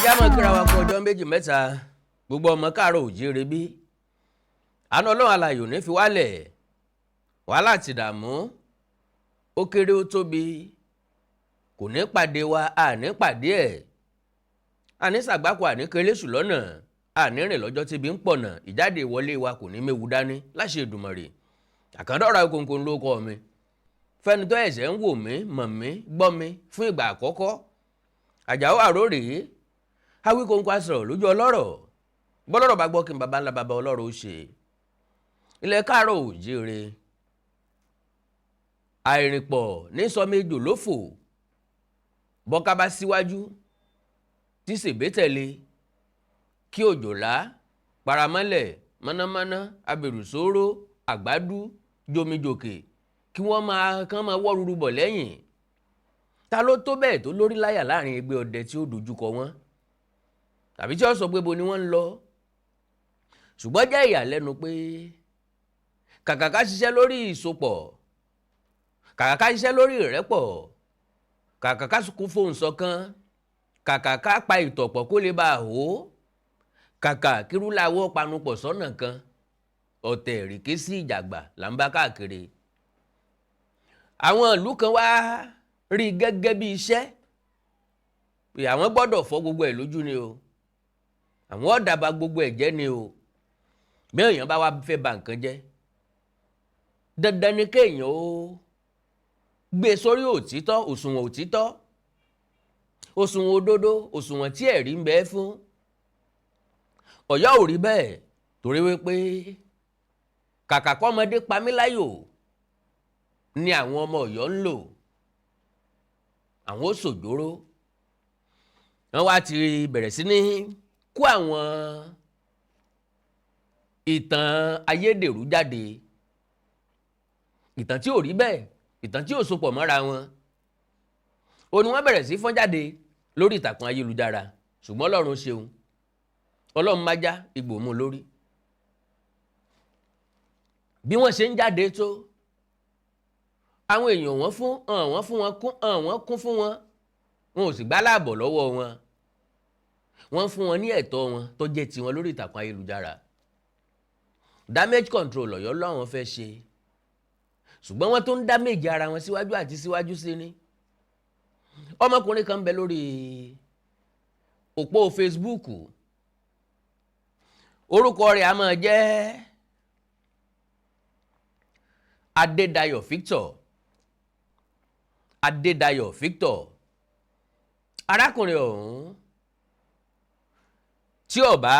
Ẹ já mọ́ kíra wa kú ọjọ́ méjì mẹ́ta. Gbogbo ọmọ káàárọ̀ òjíire bí, àánú Ọlọ́run alààyè ò ní fi wálẹ̀. Wàhálà àti ìdààmú, ó kéré ó tóbi, kò ní pàdé wa, àní pàdé ẹ̀, àní sàgbákò, àní kẹlẹ́sù lọ́nà, àní rìn lọ́jọ́ tíbi ń pọ̀nà. Ìjáde ìwọlé wa kò ní méwu dání láṣẹ Èdùmàrè. Àkàndọ̀rọ̀ Awíkonko ló kọ́ mi. Fẹ́ni tó ẹ̀sẹ̀ ń wò mí, mọ̀ mí, gbọ́ mi fún ìgbà àkọ́kọ́, Àjàó Àrórèé Awíkonko, asọ̀rọ̀ lójú ọlọ́rọ̀. Bọ́lọ́rọ̀ bá gbọ́, kí n baba ńlá baba ọlọ́rọ̀ ó ṣe. Ilẹ̀ káàárọ̀ òjíire, àìrìnpọ̀ ní sọmejò lófò. Bọ́ká bá síwájú tí sèbé tẹ̀lé, kí òjòlá paramọ́lẹ̀ mọ́nàmọ́ná, abèrùsóró, àgbádú jomijòkè, kí wọ́n máa kán máa wọ́ ruru bọ̀ lẹ́yìn. Ta ló tó bẹ́ẹ̀ tó lórí láyà láàrin ẹgbẹ́ ọdẹ tí ó dojúkọ wọn, tàbí tí ó sọ pé bo ni wọ́n ń lọ? Ṣùgbọ́n jẹ́ ìyàlẹ́nu pé kàkà ká ṣiṣẹ́ lórí ìsopọ̀, kàkà ká ṣiṣẹ́ lórí ìrẹ́pọ̀, kàkà ká kún fohùn ṣọ̀kan, kàkà ká pa ìtọ̀pọ̀ kó lè bá a hó, kàkà kírúláwọ́ panupọ̀ sọ́nà kan, ọ̀tẹ̀ ìrìkí sí ìjàgbá là ń bá káàkiri. Àwọn ìlú kan wá rí i gẹ́gẹ́ bí iṣẹ́ pé àwọn gbọ́dọ̀ fọ́ gbogbo ẹ̀ lójú ni o, àwọn ọ̀dàbà gbogbo ẹ̀ jẹ́ ni o. Bí èèyàn bá wá fẹ́ ba nǹkan jẹ́, dandan ni kéèyàn ó gbé sórí òtítọ́, òṣùwọ̀n òtítọ́, òṣùwọ̀n òdodo, òṣùwọ̀n tí ẹ̀rí ń bẹ fún. Ọ̀yọ́ ò rí bẹ́ẹ̀, torí wípé kàkà kọ́mọdé pamíláyò ni àwọn ọmọ Ọ̀yọ́ ń lò. Àwọn ó sòjóró. Wọ́n wá ti bẹ̀rẹ̀ sí ní kó àwọn ìtàn ayédèrú jáde, ìtàn tí ò rí bẹ́ẹ̀, ìtàn tí ò sopọ̀ mọ́ra wọn ó ní wọ́n bẹ̀rẹ̀ sí fọ́n jáde lórí ìtàkùn ayélujára. Ṣùgbọ́n Ọlọ́run ṣeun, Ọlọ́run májá igbó mú lórí. Bí wọ́n ṣe ń jáde tó, àwọn èèyàn wọ́n fún wọ́n fún wọn kún, wọ́n kún fún wọn, wọn ò sì gbá láàbọ̀ lọ́wọ́ wọn. Wọ́n fún wọn ní ẹ̀tọ́ wọn tó jẹ́ tiwọn lórí ìtàkùn ayélujára. Damage control Ọ̀yọ́ làwọn fẹ́ ṣe, ṣùgbọ́n wọ́n tó ń damage ara wọn síwájú àti síwájú sí ni. Ọmọkùnrin kan ń bẹ lórí òpó Facebook, orúkọ rẹ̀ a máa jẹ́ Adédayọ̀ Victor. Adédayọ̀ Victor, arákùnrin ọ̀hún, tí ó bá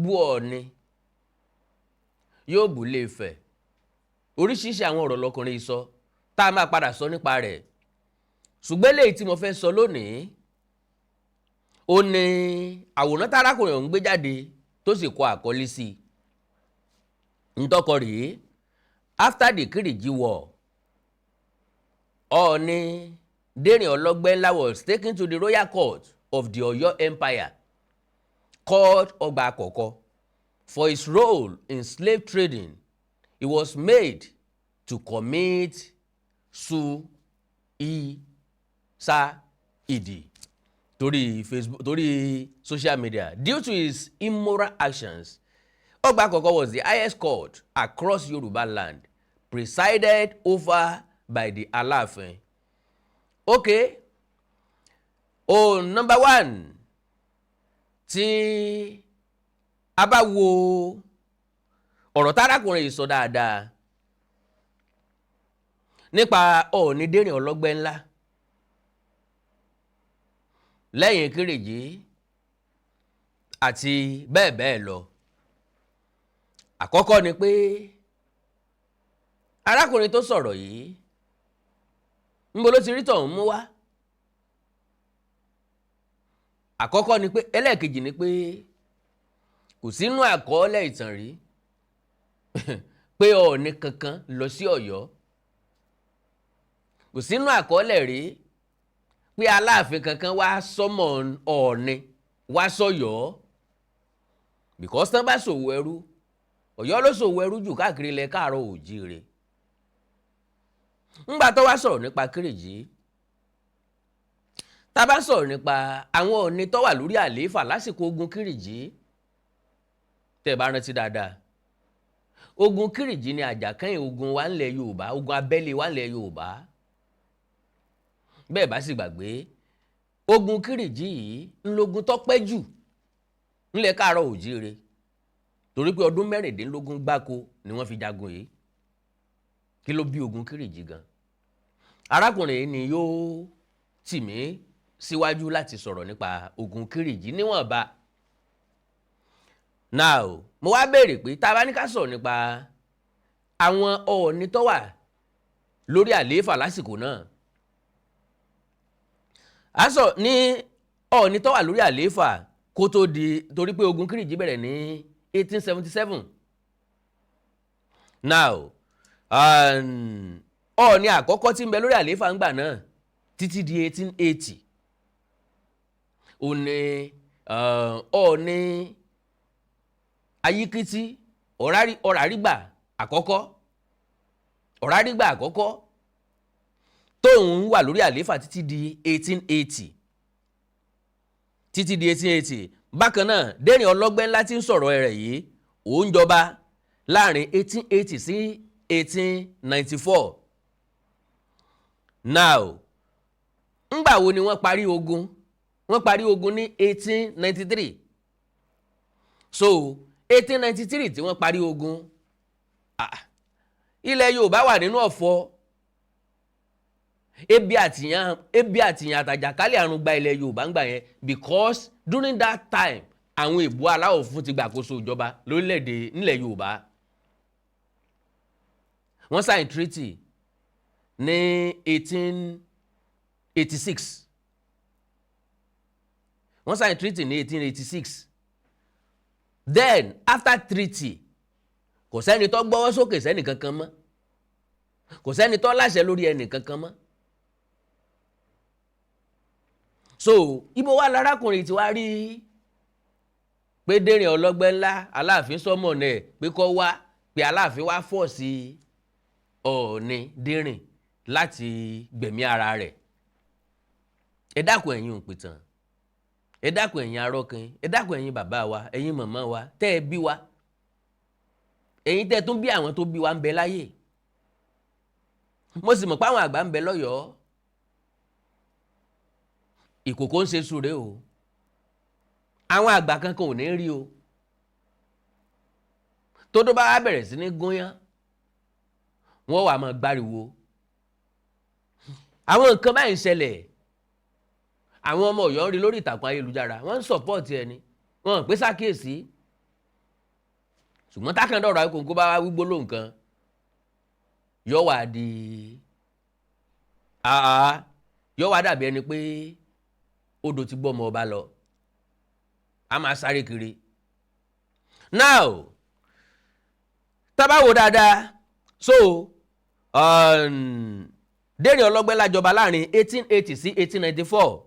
bú Ọọ̀ni, yóò bú Ilé-Ifẹ̀. Oríṣiríṣi àwọn ọ̀rọ̀ lọkùnrin sọ tá a máa padà sọ nípa rẹ̀. Ṣùgbọ́n eléyìí tí mo fẹ́ sọ lónìí, ó ní àwòrán tárákùnrin ọ̀hún gbé jáde tó sì kọ àkọlé sí i. Ntọ́kọ rèé: "After the Kiriji war, Ọọ̀ni Dérìn Ọlọ́gbẹ́nlá was taken to the royal court of the Ọ̀yọ́ Empire called Ọgbà Àkọ́kọ́ for his role in slave trading. He was made to commit suicide." Torí Facebook, torí social media, "Due to his immoral actions. Ọgbà Àkọ́kọ́ was the highest court across Yoruba land, presided over by the Aláàfin." Okay, oh, number one, tí a bá wo ọ̀rọ̀ tárákùnrin yìí sọ dáadáa nípa Ọọ̀ni Dérìn Ọlọ́gbẹ́ ńlá lẹ́yìn Kírìjí àti bẹ́ẹ̀ bẹ́ẹ̀ lọ, àkọ́kọ́ ni pé arákùnrin tó sọ̀rọ̀ yìí, ńbo ló ti rí tọ̀hún mú wá? Àkọ́kọ́ ni pé, ẹlẹ́ẹ̀kejì ni pé kò sínú àkọọ́lẹ̀ ìtàn rí pé Ọọ̀ni kankan lọ sí Ọ̀yọ́. Kò sínú àkọọ́lẹ̀ rí pé Aláàfin kankan wá sọ́mọ̀ Ọọ̀ni wá sọ́yọ́, because tán bá ṣòwò ẹrú, Ọ̀yọ́ ló ṣòwò ẹrú jù káàkiri ilẹ̀ káàárọ̀ òjíire. Ńgbà tó wá sọ̀rọ̀ nípa Kírìjí, Tá a bá sọ̀rọ̀ nípa àwọn Ọọ̀ni tó wà lórí àlééfà lásìkò ogun Kírìjí, tẹ́ ẹ bá rántí dáadáa, ogun Kírìjí ni àjàkẹ́yìn ogun wa ńlẹ̀ Yorùbá, ogun abẹ́lé wa ńlẹ̀ Yorùbá. Bẹ́ẹ̀ bá sì gbàgbé, ogun Kírìjí yìí ńlógun tó pẹ́ jù ńlẹ̀ káàárọ̀ òjíire, torí pé ọdún 16 gbáko ni wọ́n fi jagun yìí. Kí ló bí ogun Kírìjí gan? Arákùnrin yìí ni yóò tì mí síwájú láti sọ̀rọ̀ nípa ogun Kírìjí níwọ̀nba. Now, mo wá béèrè pé tá a bá ní ká sọ̀rọ̀ nípa àwọn Ọọ̀ni tó wà lórí àlééfà lásìkò náà, a sọ ní Ọọ̀ni tó wà lórí àlééfà kó tó di, torí pé ogun Kírìjí bẹ̀rẹ̀ ní 1877. Now, Ọọ̀ni àkọ́kọ́ tí ń bẹ lórí àlééfà ńgbà náà títí di 1880, òní Ọọ̀ni Ayíkítí Ọ̀rárígbà àkọ́kọ́, Ọ̀rárígbà àkọ́kọ́, tóun wà lórí àlééfà títí di 1880, títí di 1880. Bákan náà, Dẹ́rìn Ọlọ́gbẹ́ Ńlá tí ń sọ̀rọ̀ rẹ̀ yìí, òun jọba láàrin 1880 sí 1894. Now, ńgbà wo ni wọ́n parí ogun? Wọ́n parí ogun ní 1893. So 1893 tí wọ́n parí ogun, ah, ilẹ̀ Yorùbá wà nínú ọ̀fọ̀, ebi àtìyàn, ebi àtìyàn àtàjàkálẹ̀ àrùn gba ilẹ̀ Yorùbá ń gbà yẹn, because during that time, àwọn èèbó aláwọ̀ funfun ti gbàkóso ìjọba lórílẹ̀‐èdè nílẹ̀ Yorùbá. Wọ́n sign treaty ní 1886. Wọ́n sign treaty ní 1886. Then after treaty, kò sẹ́ni tó gbọ́wọ́ sókè sẹ́ni kankan mọ́, kò sẹ́ni tó láṣẹ lórí ẹnì kankan mọ́. So ibo wa lárákùnrin tí wàá rí pé Dẹ́rìn Ọlọ́gbẹ́ Ńlá, Aláàfin sọ́mọ̀nà ẹ̀ pé kọ́ wá pé Aláàfin wá force Ọọ̀ni Dẹ́rìn láti gbẹ̀mí ara rẹ̀? Ẹ dákun, ẹ̀yin òǹpìtàn, ẹ dákun, ẹ̀yin arọ́kin, ẹ dákun, ẹ̀yin bàbá wa, ẹ̀yin màmá wa tẹ́ ẹ bí wa, ẹ̀yin tẹ́ ẹ tún bí àwọn tó bí wa ń bẹ láyé. Mo sì mọ̀ pé àwọn àgbà ń bẹ lọ́yọ̀ọ́. Ìkòkò ń ṣe súre o, àwọn àgbà kankan ò ní rí o. Tó tó bá wá bẹ̀rẹ̀ sí ní gúnyán, wọ́n wà máa gbáriwo. Àwọn nǹkan báyìí ń ṣẹlẹ̀, àwọn ọmọ Ọ̀yọ́ ń rí lórí ìtàkùn ayélujára, wọ́n ń support ẹni wọ́n pè sákèsí. Ṣùgbọ́n tákàndọ̀rọ̀ Awíkonko bá wá wígbó lóhùn kan, yọ wá di yọ wá dàbí ẹni pé odò ti gbọ́ ọmọ ọba lọ, a máa sáré kiri. Now, tá bá wò dáadáa, so Dẹ́rìn Ọlọ́gbẹ́ lájọba láàrin 1880 sí 1894.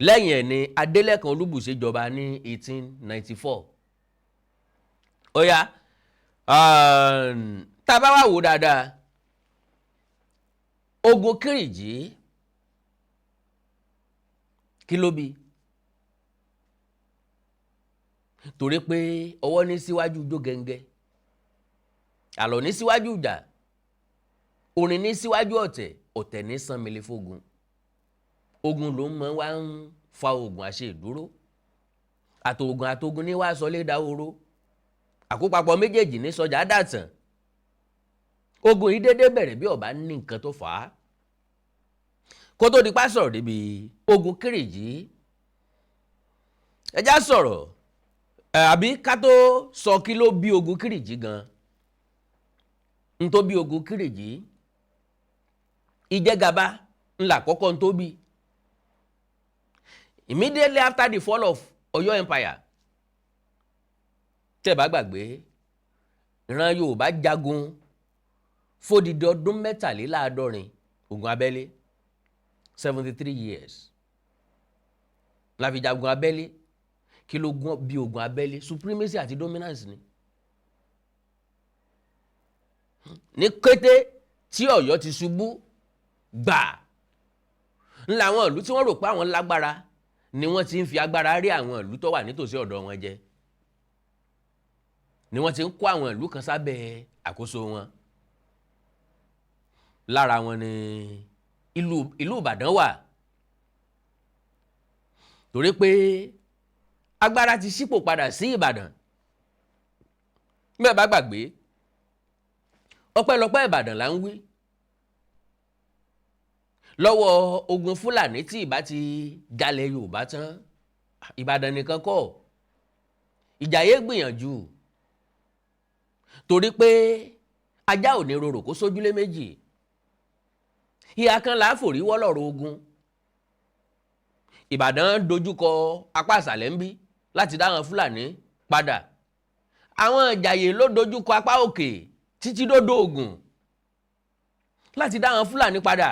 Lẹ́yìn ẹ̀ ní Adélẹ́kan Olúbùṣe jọba ní 1894. Ó yá, tá bá wà wò dáadáa, ogun Kírìjí, kí ló bí? Torí pé ọwọ́ ní síwájú ijó gẹ́ngẹ́, àlọ́ ní síwájú ìjà, orin ní síwájú ọ̀tẹ̀, ọ̀tẹ̀ ní sànmìlì fógun, ogun ló ń mọ wá ń fa oògùn àṣẹ ìdúró, àtòògùn àtògùn ní wàá sọ lé dahoro, àkópapọ̀ méjèèjì ní sọjà dàtàn. Ogun yìí dédé bẹ̀rẹ̀ bí ọba ní nǹkan tó fà á. Kó tó di pa sọ̀rọ̀ débi ogun Kírìjí, ẹjá sọ̀rọ̀ àbí ká tó sọ kí ló bí ogun Kírìjí gan, n tó bí ogun Kírìjí, ìjẹgàba ńlá kọ́kọ́ n tó bí. Immediately after the fall of Ọ̀yọ́ Empire, tẹ́ bá gbàgbé, ìran Yorùbá jagun fódìdí ọdún 73, ogun abẹ́lé, 73 years la fi jagun abẹ́lé. Kí ló bí ogun abẹ́lé? Supremacy àti dominance ni. Ní kété tí Ọ̀yọ́ ti ṣubú gbà, Ńlá àwọn ìlú tí wọ́n rò pé àwọn lágbára ni wọ́n ti ń fi agbára rí àwọn ìlú tó wà nítòsí ọ̀dọ̀ wọn jẹ, ni wọ́n ti ń kó àwọn ìlú kan sábẹ́ àkóso wọn. Lára wọn ni ìlú Ìbàdàn wà, torí pé agbára ti ṣípò padà sí Ìbàdàn. Bẹ́ẹ̀ bá gbàgbé, ọpẹ́lọpẹ́ Ìbàdàn là ń wí lọ́wọ́ ogun Fúlàní tí ìbá ti jalè Yorùbá tán. Ìbàdàn nìkan kọ́, Ìjàyè gbìyànjú, torí pé ajá ò ní rorò kó sójúlé méjì. Ìhà kan là á fòrí wọ́ lọ́rọ̀ ogun. Ìbàdàn dojúkọ apá àsàlẹ̀ ń bí láti dá àwọn Fúlàní padà. Àwọn Ìjàyè ló dojúkọ apá òkè títí dódò Ògùn láti dá àwọn Fúlàní padà.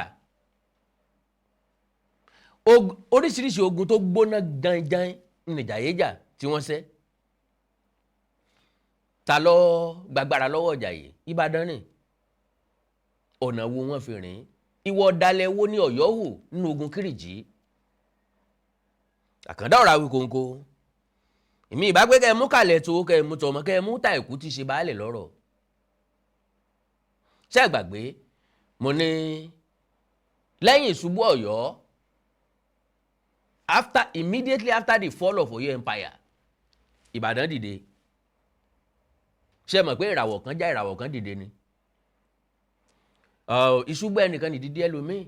Oríṣiríṣi ogun tó gbóná janjan ní Ìjàyè jà tí wọ́n ṣẹ́. Ta ló gbàgbára lọ́wọ́ Ìjàyè? Ìbàdàn ni. Ọ̀nà wo wọ́n fi rìn? Ìwọ ọ̀dàlẹ̀ wo ní Ọ̀yọ́ hù nínú ogun Kírìjí? Àkàndá ọ̀rọ̀ Awíkonko, èmi ìbá pé kẹ́ ẹ mú kàlẹ̀ tó kẹ́ ẹ mú tọmọ, kẹ́ ẹ mú tàìkú tí ṣe baálẹ̀ lọ́rọ̀. Ṣé ẹ gbàgbé mo ní lẹ́yìn ìṣubú Ọ̀yọ́, immediately after the fall of Ọ̀yọ́ Empire, Ìbàdàn dìde? Ṣé ẹ mọ̀ pé ìràwọ̀ kan já, ìràwọ̀ kan dìde ni? Ìṣubú ẹnìkan nìdídí ẹlòmíì.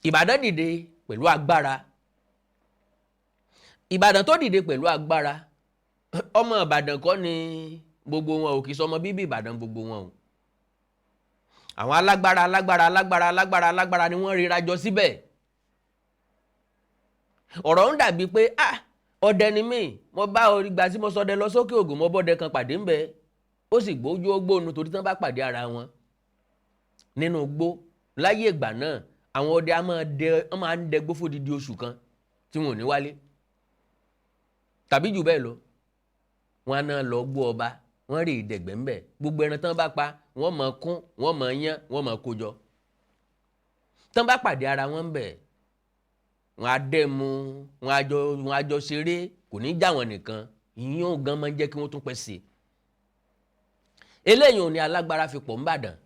Ìbàdàn dìde pẹ̀lú agbára. Ìbàdàn tó dìde pẹ̀lú agbára, ọmọ Ìbàdàn kọ́ ni gbogbo wọn ò, kì í sọmọ bíbí Ìbàdàn gbogbo wọn o. Àwọn alágbára, alágbára, alágbára, alágbára, alágbára ni wọ́n ríra jọ síbẹ̀. Ọ̀rọ̀ ń dàbí pé, ah, ọdẹ ni mí. Mo bá ìgbà tí mo sọdẹ lọ sókè Ògùn, mo bọ́dẹ kan pàdé ńbẹ, ó sì gbójú ó gbónu, torí tán bá pàdé ara wọn nínú igbó láyé ìgbà náà, àwọn ọdẹ á máa dẹ, wọ́n máa ń dẹgbó fódìdí oṣù kan tí wọn ò ní wálé tàbí jù bẹ́ẹ̀ lọ. Wọn á náà lọ gbó ọba, wọ́n rí ìdẹ̀gbẹ́ ńbẹ̀. Gbogbo ẹran tán bá pa, wọ́n máa kún, wọ́n máa yán, wọ́n máa kó jọ. Tán bá pàdé ara wọn ńbẹ̀, wọn á dẹ́mu, wọn á jọ ṣeré, kò ní já wọn nìkan. Ìyún gan máa ń jẹ́ kí wọ́n tún pẹ́ sí i. Eléyìí ò ní alágbára fi pọ̀ ńbàdàn.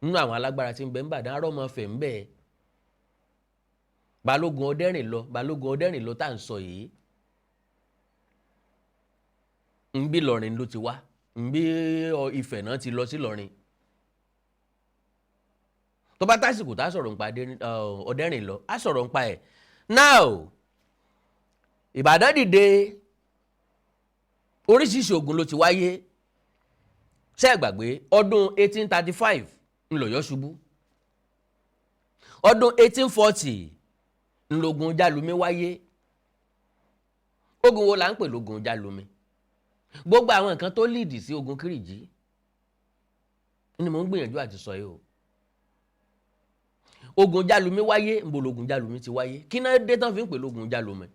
Nínú àwọn alágbára tí ń bẹ ńbàdàn, arọ́mọfẹ̀ ńbẹ, Balógun Ọdẹ́rìn lọ. Balógun Ọdẹ́rìn lọ tá à ń sọ yìí, nbí Ìlọrin ló ti wá, nbí Ifẹ̀ náà ti lọ sí Ìlọrin. Tó bá tásìkò tá a sọ̀rọ̀ nípa Ọdẹ́rìn lọ, á sọ̀rọ̀ nípa ẹ̀. Now, Ìbàdàn dìde, oríṣiríṣi ogun ló ti wáyé. Ṣé ẹ gbàgbé ọdún 1835 ńlọyọ̀ ṣubú? Ọdún 1840 ńlọgun Jálumi wáyé. Ogun wo là ń pè lógun Jálumi? Gbogbo àwọn nǹkan tó lead sí ogun Kírìjí ni mò ń gbìyànjú àti sọ yìí o. Ogun Jálumi wáyé. Ńbo logun Jálumi ti wáyé? Kí náà dé tán fi ń pè lógun Jálumi?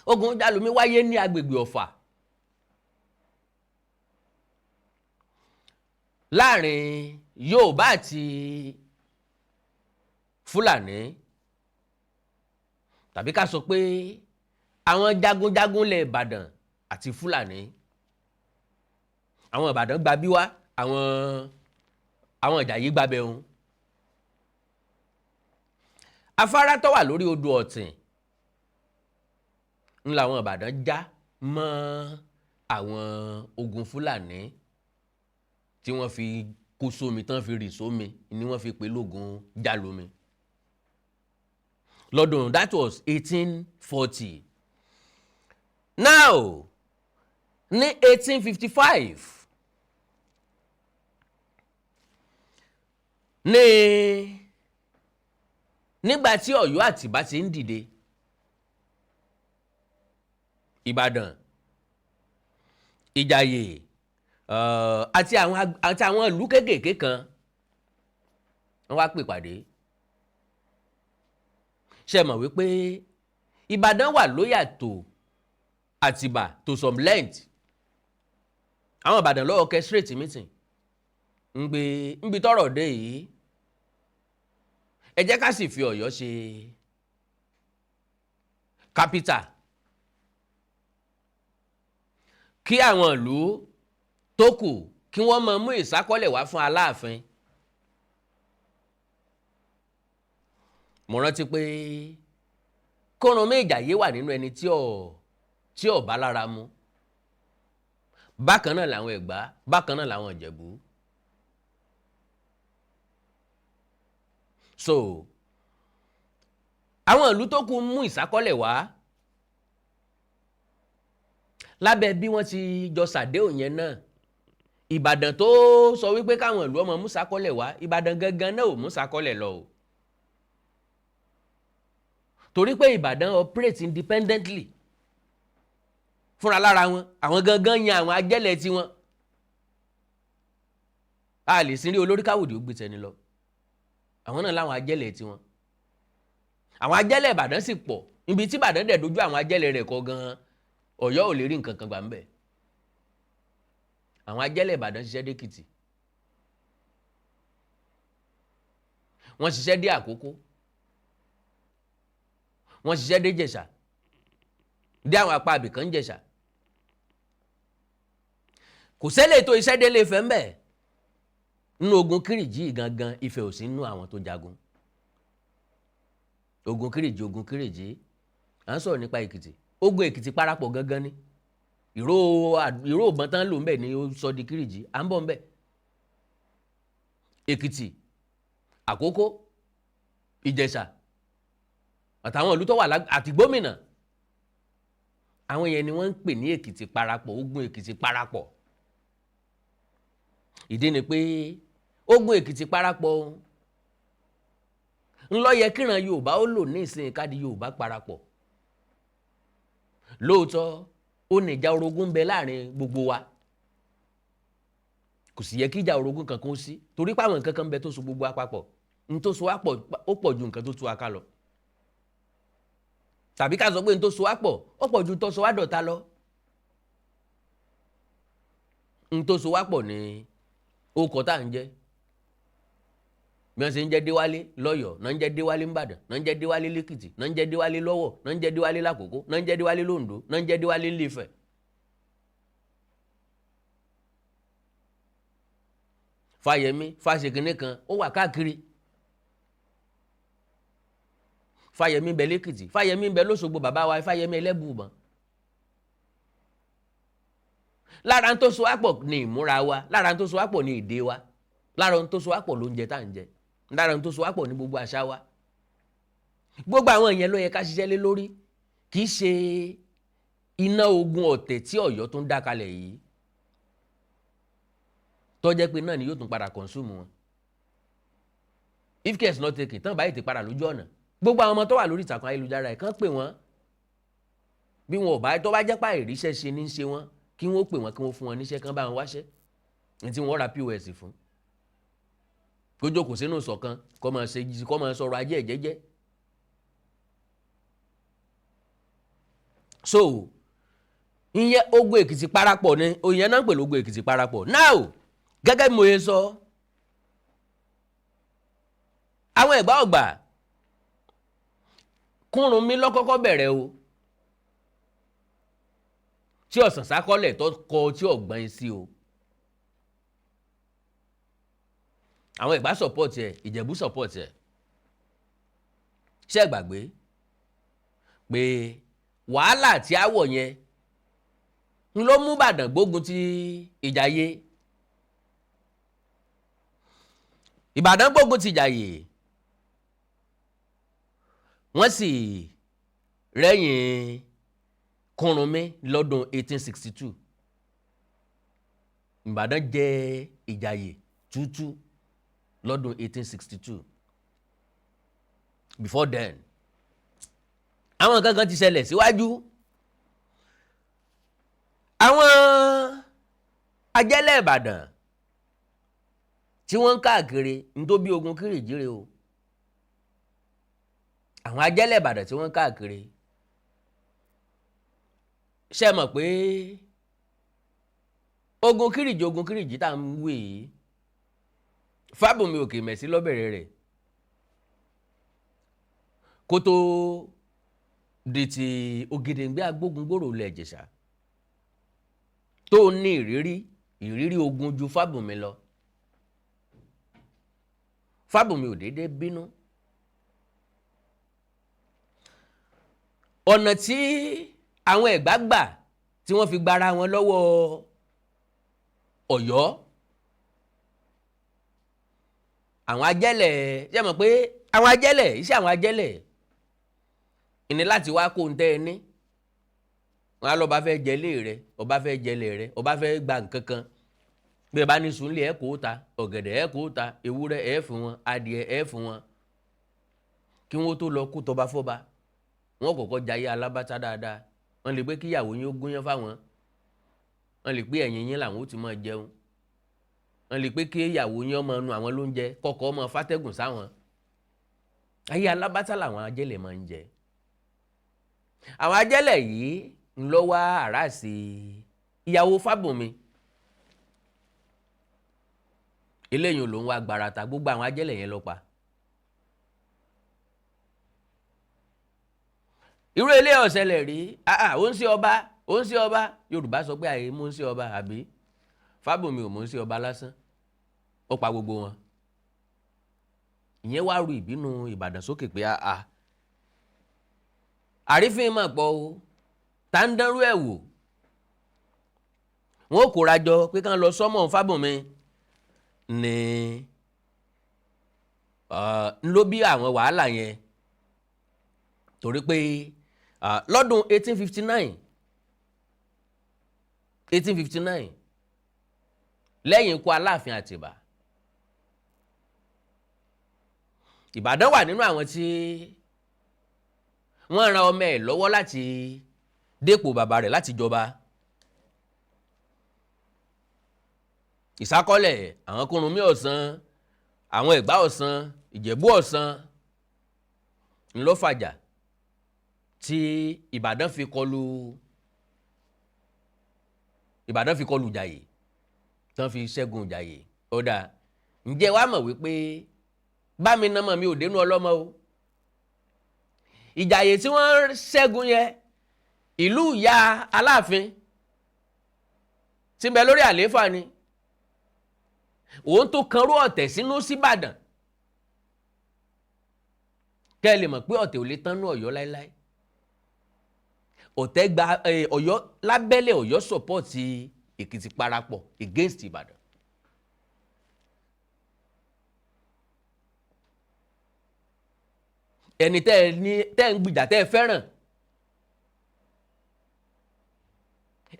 Ogun Jálumi wáyé ní agbègbè Ọ̀fà, láàrin Yorùbá àti Fúlàní, tàbí ká sọ pé àwọn jagunjagun lẹ̀ Ìbàdàn àti Fúlàní. Àwọn Ìbàdàn gba bí wá, àwọn Ìjàyè gbabẹ̀ òun. Afárá tó wà lórí odò Ọ̀tìn ń làwọn Ìbàdàn já mọ́ àwọn ogun Fúlàní tí wọ́n fi kó sómi tán, fi rì sómi, ni wọ́n fi pè lógun Jálumi lọ́dún. That was 1840. Now, ní 1855 ní nígbà tí Ọ̀yọ́ Àtìbá ti ń dìde, Ìbàdàn, Ìjàyè àti àwọn ìlú kéékèèké kan, wọ́n wá pè pàdé. Ṣe mọ̀ wípé Ìbàdàn wà loyal to Àtìbà to some length? Àwọn Ìbàdàn ló orchestrate meeting. Ń gbé níbi tọ́rọ̀ dé yìí, ẹ jẹ́ ká sì fi Ọ̀yọ́ ṣe capital, kí àwọn ìlú tó kù kí wọ́n máa mú ìsákọ́lẹ̀ wá fún Aláàfin. Mo rántí pé Kúrúnmí Ìjàyè wà nínú ẹni tí ò bá lára mu. Bákan náà làwọn Ẹ̀gbá, bákan náà làwọn Ìjẹ̀bú. So àwọn ìlú tó kù mú ìsákọ́lẹ̀ wá lábẹ́ bí wọ́n ti jọ ṣàdéhùn yẹn náà. Ìbàdàn tó sọ wípé káwọn ìlú ọmọ mú ìsákọ́lẹ̀ wá, Ìbàdàn gangan náà ò mú ìsákọ́lẹ̀ lọ o, torí pé Ìbàdàn operate independently fúnra lára wọn. Àwọn gangan yan àwọn ajẹ́lẹ̀ tiwọn. A lè sin rí olórí káwòdì ó gbé tẹni lọ. Àwọn náà láwọn ajẹ́lẹ̀ tiwọn. Àwọn ajẹ́lẹ̀ Ìbàdàn sì pọ̀. Ibi tí Ìbàdàn dẹ̀ dojú àwọn ajẹ́lẹ̀ rẹ̀ kọ gan-an, Ọ̀yọ́ ò lè rí nǹkan kan gbà ń bẹ̀. Àwọn ajẹ́lẹ̀ Ìbàdàn ṣiṣẹ́ dé Èkìtì, wọ́n ṣiṣẹ́ dé Àkókó, wọ́n ṣiṣẹ́ dé Ìjẹ̀ṣà, dé àwọn apá abìkan Ìjẹ̀ṣà. Kò sẹ́lẹ̀ tó iṣẹ́ délé Ifẹ̀ ń bẹ̀. Nínú ogun Kírìjí gangan, Ifẹ̀ ò sí nínú àwọn tó jagun ogun Kírìjí. Ogun Kírìjí, à ń sọ̀rọ̀ nípa Èkìtì. Ogun Èkìtì parapọ̀ gangan ni. Ìró ìró ìbọn tán lò ń bẹ̀ ni ó sọ di Kírìjí. À ń bọ̀ ń bẹ̀. Èkìtì, Àkókó, Ìjẹ̀ṣà àtàwọn ìlú tó wà àti gómìnà, àwọn yẹn ni wọ́n ń pè ní Èkìtì parapọ̀. Ogun Èkìtì parapọ̀, ìdí ni pé ogun Èkìtì parapọ̀ ńlọ yẹ kíran Yorùbá ó lò ní ìsìn káàdì Yorùbá parapọ̀. Lóòótọ́, ó ní ìjà orogún ń bẹ láàrin gbogbo wa. Kò sì yẹ kí ìjà orogún kankan ó sí, torí pé àwọn nǹkan kan ń bẹ tó so gbogbo wa papọ̀. N tó so wá pọ̀ ó pọ̀ ju nǹkan tó tú wa ká lọ, tàbí ká sọ pé n tó so wá pọ̀ ó pọ̀ ju tó so wá dọ̀tá lọ. N tó so wá pọ̀ ní orúkọ tá à ń jẹ́. Bí wọ́n ṣe ń jẹ́ Déwálé lọ́yọ̀ọ́ náà ń jẹ́ Déwálé ńbàdàn, náà ń jẹ́ Déwálé lẹ́kìtì, náà ń jẹ́ Déwálé lọ́wọ̀, náà ń jẹ́ Déwálé lákòókò, náà ń jẹ́ Déwálé lóńdó, náà ń jẹ́ Déwálé ńlẹ̀fẹ̀. Fáyẹmí Fáṣekínní kan ó wà káàkiri. Fáyẹmí ń bẹ lẹ́kìtì, Fáyẹmí ń bẹ lóṣogbo, bàbá wa Fáyẹmí Ẹlẹ́bùúbọn. Lára tó so wá pọ̀ ní ìmúra wa, lára tó so wá pọ̀ ní èdè wa, lára tó so wá pọ̀ lóúnjẹ tá à ń jẹ, lára tó so wá pọ̀ ní gbogbo àṣà wa. Gbogbo àwọn ìyẹn ló yẹ ká ṣiṣẹ́ lé lórí, kì í ṣe iná ogun ọ̀tẹ̀ tí Ọ̀yọ́ tó ń dá kalẹ̀ yìí, tó jẹ́ pé náà ni yóò tún padà consume wọn if care is not taken. Tán báyìí ti padà lójú ọ̀nà, gbogbo àwọn ọmọ tó wà lórí ìtàkùn ayélujára ẹ̀ kàn pè wọ́n. Bí wọn ò bá tó bá jẹ́ pà ìríṣẹ́ ṣe ní í ṣe wọ́n, kí wọ́n pè wọ́n, kí wọ́n fún wọn níṣẹ́, kán bá wọn wáṣẹ́ ní tí wọ́n ra POS fún, kó jókòó sínú ìṣọ̀kan, kó máa ṣe, kó máa sọ̀rọ̀ ajé ẹ̀ jẹ́jẹ́. So ìyẹn ogun Èkìtì parapọ̀ ni, ìyẹn náà ń pè lógun Èkìtì parapọ̀. Now, gẹ́gẹ́ bí mo ṣe sọ, àwọn Ẹ̀gbá ọ̀gbà Kúrúnmí lọ́kọ́kọ́ bẹ̀rẹ̀ o, tí ọ̀sán sákọ́lẹ̀ tó kọ tí ọ̀gbọ́n sí o. Àwọn Ẹ̀gbá support ẹ̀, Ìjẹ̀bú support ẹ̀. Ṣé ẹ gbàgbé pé wàhálà tí a wọ̀ yẹn ń ló mú Ìbàdàn gbógun ti Ìjàyè? Ìbàdàn gbógun ti Ìjàyè, wọ́n sì rẹ́yìn Kúrúnmí lọ́dún 1862. Ìbàdàn jẹ Ìjàyè tútú lọ́dún 1862. Before then, àwọn nǹkan kan ti ṣẹlẹ̀ síwájú. Àwọn ajẹ́lẹ̀ Ìbàdàn tí wọ́n ń káàkiri ń tó bí ogun Kírìjíre o. Àwọn ajẹ́lẹ̀ Ìbàdàn tí wọ́n ń káàkiri, ṣe mọ̀ pé ogun Kírìjí tá à ń wí yìí, Fábùnmi Òkè Mẹ̀sí ló bẹ̀rẹ̀ rẹ̀ kó tó di ti Ògèdèngbé Agbógungbòrò ilẹ̀ Ìjẹ̀ṣà, tó ní ìrírí ogun ju Fábùnmi lọ. Fábùnmi ò déédéé bínú. Ọ̀nà tí àwọn Ẹ̀gbá gbà tí wọ́n fi gbara wọn lọ́wọ́ Ọ̀yọ́, àwọn ajẹ́lẹ̀, ṣé mọ̀ pé àwọn ajẹ́lẹ̀, iṣẹ́ àwọn ajẹ́lẹ̀ ìní láti wá kó ń tẹ́ ẹ ní. Wọn á lọ́ba fẹ́ jẹlé rẹ, ọba fẹ́ jẹlé rẹ, ọba fẹ́ gba nǹkan kan. Bí ẹ bá ní sùn lé, ẹ kó ta ọ̀gẹ̀dẹ̀, ẹ kó ta ewúrẹ́, ẹ fún wọn adìẹ, ẹ fún wọn kí wọ́n tó lọ kó tọba fọba. Wọn kọ́kọ́ jayé alábàtà dáadáa. Wọ́n lè pé kíyàwó yín ó gúnyán fáwọn, wọ́n lè pé ẹ̀yìn yín làwọn ó ti máa jẹun, wọ́n lè pé kíyàwó yín ọmọ nu àwọn lóúnjẹ, kọ́kọ́ ọmọ fátẹ́gùn sáwọn. Ayé alábàtà làwọn ajẹ́lẹ̀ máa ń jẹ. Àwọn ajẹ́lẹ̀ yìí ń lọ wá àràsì ìyàwó Fábùnmi. Eléyìí ló ń wá gbarata, gbogbo àwọn ajẹ́lẹ̀ yẹn ló pa. Irú ilé ọ̀sẹ̀lẹ̀ rí, ó ń sí ọba, ó ń sí ọba. Yorùbá sọ pé àyè mú ń sí ọba, àbí Fábùnmi ò mú ń sí ọba lásán, ó pa gbogbo wọn. Ìyẹn wá ru ìbínú Ìbàdàn sókè pé àrífín mà pọ̀ o, tá ń dánrú ẹ̀ wò. Wọn ò kóra jọ pé kán lọ sọ́mọ̀ Fábùnmi ní ló bí àwọn wàhálà yẹn, torí pé lọ́dún 1859, lẹ́yìn ikú Aláàfin Àtìbà, Ìbàdàn wà nínú àwọn tí wọ́n ran ọmọ ẹ̀ lọ́wọ́ láti dépò bàbá rẹ̀ láti jọba. Ìsákọ́lẹ̀ àwọn Kúrúnmí Ọ̀sán, àwọn Ẹ̀gbá Ọ̀sán, Ìjẹ̀bú Ọ̀sán ńlọ́fàjà tí Ìbàdàn fi kọlu, Ìbàdàn fi kọlu Ìjàyè, tán fi ṣẹ́gun Ìjàyè. Ó dáa, ǹjẹ́ wàá mọ̀ wípé bámi nàmọ̀ mi ò dénú ọlọ́mọ o. Ìjàyè tí wọ́n ṣẹ́gun yẹn, ìlú ìyá Aláàfin tí ń bẹ lórí àlééfà ni. Òun tó kanrú ọ̀tẹ̀ sínú síbàdàn, kẹ́ ẹ lè mọ̀ pé ọ̀tẹ̀ ò lè tán nú Ọ̀yọ́ láéláé. Ọ̀tẹ̀ gba Ọ̀yọ́ lábẹ́lẹ̀, Ọ̀yọ́ sọ̀pọ̀tì Èkìtì parapọ̀ against Ìbàdàn. Ẹni tẹ́ ẹ ní tẹ́ ẹ ń gbìjà tẹ́ ẹ fẹ́ràn,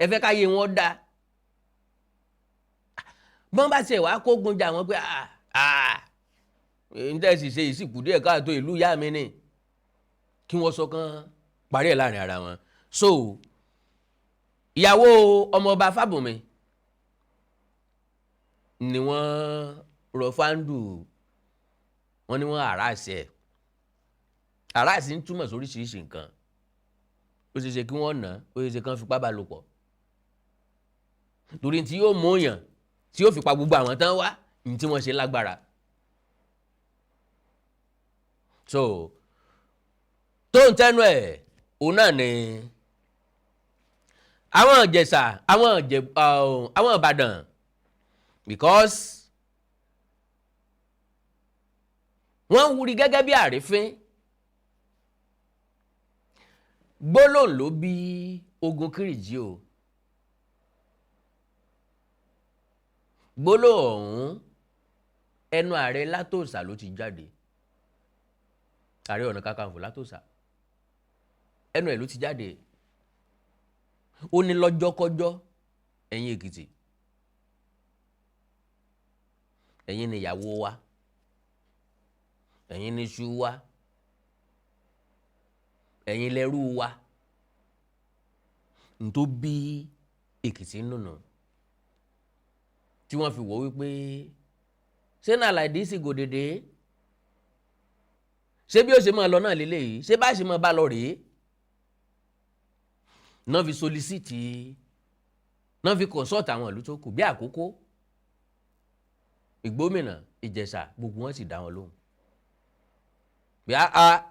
ẹ fẹ́ káyé wọn dá, bọ́n bá tiẹ̀ wá kógun jà wọ́n pé n tẹ́ sì ṣe ìsìnkú díẹ̀ káàtó ìlú ìyá mi ni, kí wọ́n sọ kán parí ẹ̀ láàrin ara wọn. So ìyàwó ọmọọba Fábùnmi ni wọ́n rọ fáńdù, wọ́n ní wọ́n àràsì ẹ̀. Àràsì ń túmọ̀ sóríṣiríṣi nǹkan. Ó ṣeé ṣe kí wọ́n nà, ó ṣeé ṣe kán fipá bá lò pọ̀, torí tí yóò mú yàn tí yóò fi pa gbogbo àwọn tán wá ní tí wọ́n ṣe lágbára. So tó ń tẹnu ẹ̀, òun náà ni àwọn Ìjẹ̀ṣà, àwọn Ìbàdàn, because wọ́n wúri gẹ́gẹ́ bí àrífín. Gbólóhùn ló bí ogun Kírìjí o. Gbólóhùn ọ̀hún ẹnu ààrẹ Látòsà ló ti jáde. Ààrẹ Ọ̀nà Kakanfò Látòsà, ẹnu ẹ̀ ló ti jáde. Ó ní lọ́jọ́kọ́jọ́, ẹ̀yin Èkìtì, ẹ̀yin ni ìyàwó wa, ẹ̀yin ni iṣu wa, ẹ̀yin lẹ́rú wa. N tó bí Èkìtì nùnà tí wọ́n fi wọ́ wípé ṣé náà láìdí sí gòdèdè, ṣé bí ó ṣe máa lọ náà lélẹ́yìí, ṣé bá ṣe máa bá lọ rèé. Náà fi solisiti, náà fi consult àwọn ìlú tó kù bí Àkókó, Ìgbómìnà, Ìjẹ̀ṣà, gbogbo wọn sì dá wọn lóhùn bí a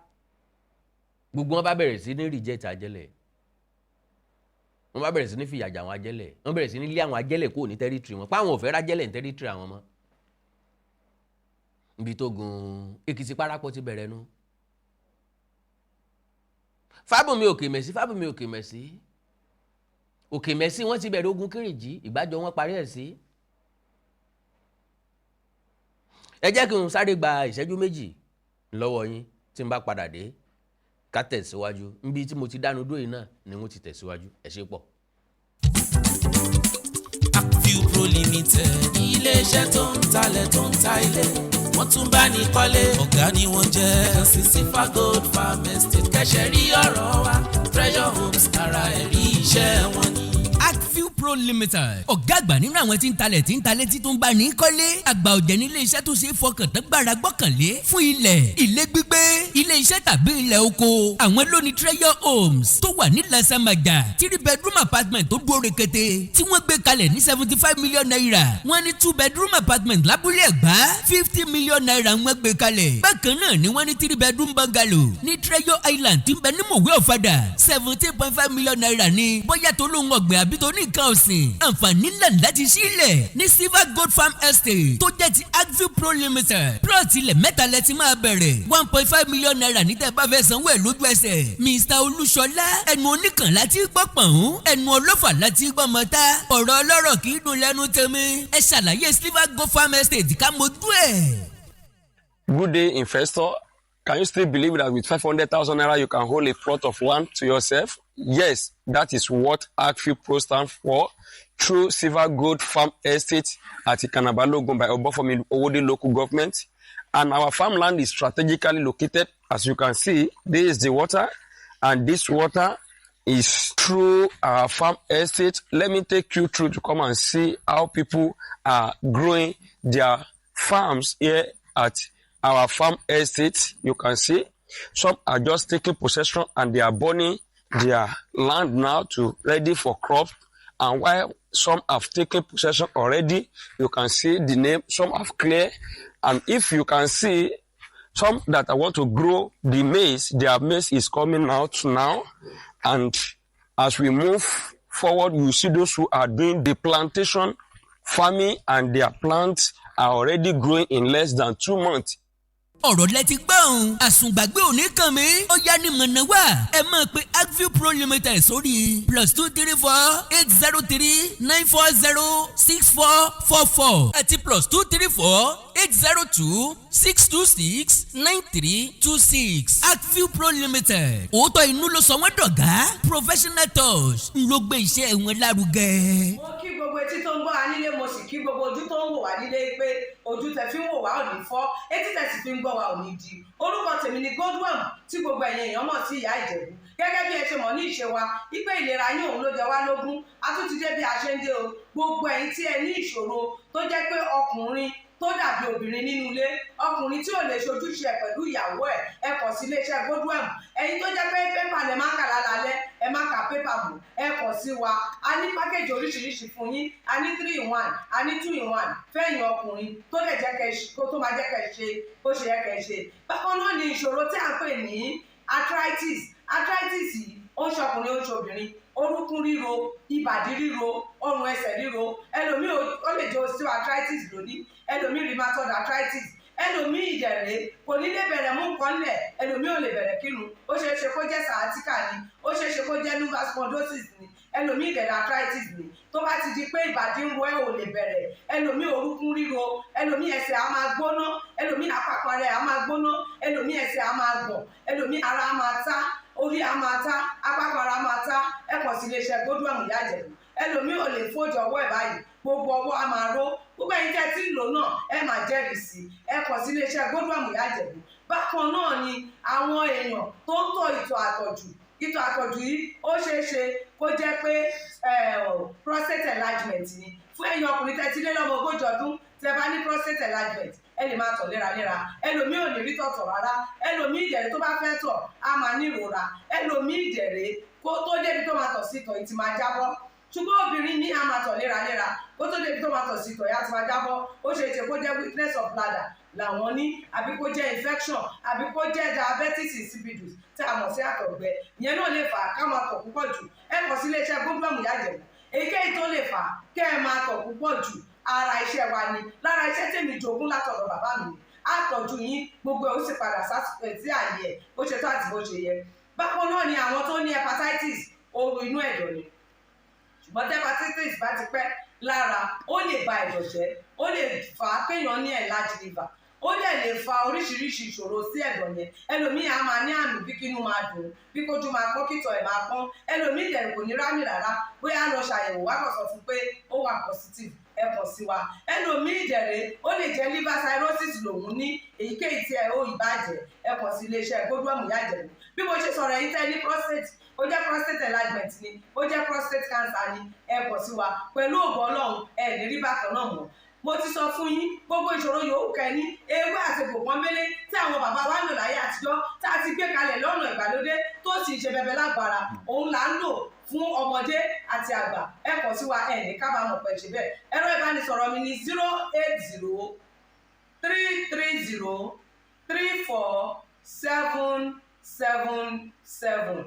gbogbo wọn bá bẹ̀rẹ̀ sí ní reject Ajẹ́lẹ̀. Wọ́n bá bẹ̀rẹ̀ sí ní fìyà jà àwọn Ajẹ́lẹ̀. Wọ́n bẹ̀rẹ̀ sí ní lé àwọn Ajẹ́lẹ̀ kúrò ní territory wọn, páwọn ò fẹ́ rájẹ́lẹ̀ ní territory àwọn mọ́. Ibi tó gun Èkìtì parapọ̀ ti bẹ̀rẹ̀ nu. Fábùnmi Òkèmẹ̀sí, Fábùnmi Òkèmẹ̀sí, Òkèmẹ̀sí, wọ́n ti bẹ̀rẹ̀ ogun Kírìjí. Ìgbàjọ wọn parí ẹ̀ sí. Ẹ jẹ́ kí n sáré gba ìṣẹ́jú 2 lọ́wọ́ yín. Tí n bá padà dé, ká tẹ̀síwájú níbi tí mo ti dánu dúró yìí náà ni mo ti tẹ̀síwájú. Ẹ ṣé pọ̀. Akview Pro Limited, iléeṣẹ́ tó ń talẹ̀, tó ń ta ilé, wọ́n tún bá ní kọ́lé, ọ̀gá ni wọ́n jẹ́. Kàn sí Silver Gold Farm Estate, kẹ́sẹ̀ rí ọ̀rọ̀ wa. Treasure Homes, ara ẹ̀rí iṣẹ́ wọn ni. Akview Pro Limited, ọ̀gá àgbà nínú àwọn tí ń talẹ̀, tí ń talẹ̀, tí tó ń bá ní kọ́lé. Àgbà ọ̀jẹ̀ ní ilé iṣẹ́ tó ṣe é fọkàn tán, gbára gbọ́kànlé fún ilẹ̀, ilé gbígbé, ilé iṣẹ́ tàbí ilẹ̀ oko. Àwọn ló ní Treasure Homes tó wà ní Lasamaja, three bedroom apartment tó dúró rekete tí wọ́n gbé kalẹ̀ ní ₦75 million. Wọ́n ní two bedroom apartment lábúlé Ẹ̀gbá, ₦50 million wọ́n gbé kalẹ̀. Bákan náà ni wọ́n ní three bedroom bungalow ní Treasure Island tí ń bẹ ní Mòwe Ọ̀fadà, ₦17.5 million ní. Bóyá tó lóun ọ̀gbìn àbí tó ní nǹkan ọ̀sìn, àǹfààní ńlá láti sílẹ̀ ní Silver Gold Farm Estate tó jẹ́ ti Agview Pro Limited. Plot ilẹ̀ mẹ́ta lẹ ti máa bẹ̀rẹ̀, ₦1.5 million ní tẹ́ bá fẹ́ sanwó ẹ̀ lójú ẹsẹ̀. Mr Olúṣọlá, ẹnu oníkàn láti gbọ́ pọ̀n, ẹnu ọlọ́fà láti gbọ́ mọ́ta. Ọ̀rọ̀ ọlọ́rọ̀ kì í dùn lẹ́nu tèmi. Ẹ ṣàlàyé Silver Gold Farm Estate ká mojú ẹ̀. Good day, investor. Can you still believe that with 500,000 naira you can hold a plot of land to yourself? Yes, that is what Agview Pro stands for. Through Silver Gold Farm Estate at Ikanabalogun by Obafemi Owode local government. And our farmland is strategically located. As you can see, this is the water, and this water is through our farm estate. Let me take you through to come and see how people are growing their farms here at our farm estate. You can see some are just taking possession and they are burning their land now to ready for crop. And while some have taken possession already, you can see the name, some have cleared. And if you can see some that I want to grow the maize, their maize is coming out now. And as we move forward, you see those who are doing the plantation farming, and their plants are already growing in less than 2 months. Ọ̀rọ̀ lẹ ti gbọ́ òun, àsùngbàgbé òní kàn mí. Ó yá ní mọ̀nà wá, ẹ máa pe Agview Pro Limited sórí +234 803 940 6444 àti +234 802 626 9326. Agview Pro Limited, òótọ́ inú ló sọ wọ́n dọ̀gá. Professional touch ń ló gbé iṣẹ́ wọn lárugẹ. Mo kí gbogbo etí tó ń gbọ́ wa nílé, mo sì kí gbogbo ojú tó ń wò wá nílé pé ojú tẹ fi ń wò wá ò ní fọ́, etí tẹ sì fi ń gbọ́ wa ò ní di. Orúkọ tèmi ni Godwin, tí gbogbo ẹ̀yin èèyàn mọ̀ sí Ìyá Ìjẹ̀bú. Gẹ́gẹ́ bí ẹ ṣe mọ̀ ní ìṣe wa wípé ìlera yín òun ló jẹ wá lógún, a tún ti dé bí a ṣe ń dé o. Gbogbo ẹ̀yin tí ẹ ní ìṣòro tó jẹ́ pé ọkùnrin tó dàbí obìnrin nínú ilé, ọkùnrin tí ò lè ṣojúṣe ẹ pẹ̀lú ìyàwó ẹ̀, ẹ kàn sí iléeṣẹ́ Godwin. Ẹ̀yin tó jẹ́ pé pépà lẹ máa ń kà lálálẹ́, ẹ má ka pépà mọ́, ẹ kàn sí wa. A ní package oríṣiríṣi fún yín. A ní three in one, a ní two in one fẹ́yìn ọkùnrin tó lè jẹ́ kẹ́ kó tó máa jẹ́ kẹ́ ṣe bó ṣe yẹ kẹ́ ṣe. Bákan náà ni ìṣòro tí à ń pè ní arthritis. Arthritis yìí, ó ń ṣọkùnrin, ó ń ṣobìnrin. Orúnkún ríro, ìbàdí ríro, ọrùn ẹsẹ̀ ríro. Ẹlòmíì, ó lè jẹ́ osteoarthritis lónìí, ẹlòmíì rheumatoid arthritis, ẹlòmíì ìdẹ̀rẹ̀ kò ní lè bẹ̀rẹ̀ mú nǹkan lẹ̀, ẹlòmíì ò lè bẹ̀rẹ̀ kírun. Ó ṣeé ṣe kó jẹ́ sciatica ni, ó ṣeé ṣe kó jẹ́ lumbar spondylosis ni, ẹlòmíì ìdẹ̀rẹ̀ arthritis ni. Tó bá ti di pé ìbàdí ń ro ẹ́, ò lè bẹ̀rẹ̀, ẹlòmíì orúnkún ríro, ẹlòmíì ẹsẹ̀ á máa gbóná, ẹlòmíì àpapọ̀ rẹ̀ á máa gbóná, ẹlòmíì ẹsẹ̀ á máa gbọ̀n, ẹlòmíì ara á máa ta, orí á máa ta, apákan ara máa ta, ẹ kàn sí iléeṣẹ́ Godwin Ìyá Ìjẹ̀bú. Ẹlòmíì ò lè fójú ọwọ́ ẹ̀ báyìí, gbogbo ọwọ́ á máa ró. Gbogbo ẹ̀yin tẹ́ tí ń lò náà, ẹ máa jẹ́rìí sí i. Ẹ kàn sí iléeṣẹ́ Godwin Ìyá Ìjẹ̀bú. Bákan náà ni àwọn èèyàn tó ń tọ̀ ìtọ̀ àtọ̀jù. Ìtọ̀ àtọ̀jù yìí, ó ṣeé ṣe kó jẹ́ pé prostate enlargement ni. Fún ẹ̀yin ọkùnrin tẹ́ ti lé lọ́mọ 40 ọdún, tẹ́ bá ní prostate enlargement, ẹ lè máa tọ̀ léraléra. Ẹlòmíì ò ní rí tọ̀tọ̀ rárá. Ẹlòmíì ìdẹ̀rẹ̀, tó bá fẹ́ tọ̀, á máa ní ìrora. Ẹlòmíì ìdẹ̀rẹ̀, kó tó débi tó máa tọ̀ sí, ìtọ̀ yìí ti máa jábọ́. Ṣùgbọ́n obìnrin ní a máa tọ̀ léraléra, kó tó débi tó máa tọ̀ sí, ìtọ̀ yá ti máa jábọ́. Ó ṣe é ṣe kó jẹ́ weakness of bladder làwọn ní, àbí kó jẹ́ infection, àbí kó jẹ́ diabetes insipidus tí a mọ̀ sí àtọ̀gbẹ. Ìyẹn náà lè fà á ká máa tọ̀ púpọ̀ jù. Ẹ kàn sí iléeṣẹ́ Godwem Ìyá Ìjẹ̀bú. Èyíkéyìí tó lè fà á kẹ́ ẹ máa tọ̀ púpọ̀ jù, ara iṣẹ́ wa ni. Lára iṣẹ́ tèmi jogún látọ̀dọ̀ bàbá mi ni. Á tọ́jú yín, gbogbo ẹ̀ ó sì padà sásìkò sí àyè ẹ̀ bó ṣe tó àti bó ṣe yẹ. Bákan náà ni àwọn tó ní hepatitis, ooru inú ẹ̀dọ̀ ni. Ṣùgbọ́n tí hepatitis bá ti pẹ́ lára, ó lè ba ẹ̀dọ̀ jẹ́, ó lè fà á kéèyàn ní enlarged liver, ó dẹ̀ lè fa oríṣiríṣi ìṣòro sí ẹ̀dọ̀ yẹn. Ẹlòmíì á máa ní àmì bí kínú máa dùn, bí kójú máa pọ́n, kítọ̀ ẹ̀ máa pọ́n. Ẹlòmíì dẹ̀ kò ní rámì rárá. Bóyá lọ ṣàyẹ̀wò, wá kàn sọ fún pé ó wà positive, ẹ kàn sí wa. Ẹlòmíì dẹ̀rẹ̀, ó lè jẹ́ liver cirrhosis lòun ní. Èyíkéyìí tí ẹ ó ìbàjẹ́, ẹ kàn sí iléeṣẹ́ Godwem Ìyá Ìjẹ̀bú. Bí mo ṣe sọ̀rọ̀ yìí, tẹ́ ní prostate, ó jẹ́ prostate enlargement ni, ó jẹ́ prostate cancer ni, ẹ kàn sí wa. Pẹ̀lú ògo Ọlọ́run, ẹ ní rí bákan náà mọ́. Mo ti sọ fún yín, gbogbo ìṣòro yòówù kẹ́ ní, ewé àti pòpọ́nbélé tí àwọn bàbá wa ń lò láyé àtijọ́, tá a ti gbé kalẹ̀ lọ́nà ìgbàlódé, tó sì ń ṣe bẹbẹ lágbára, òun là ń lò fún ọmọdé àti àgbà. Ẹ kàn sí wa, ẹ ní kábàámọ̀ pẹ̀ ṣe bẹ́ẹ̀. Ẹ̀rọ ìbánisọ̀rọ̀ mi ní 08033034777,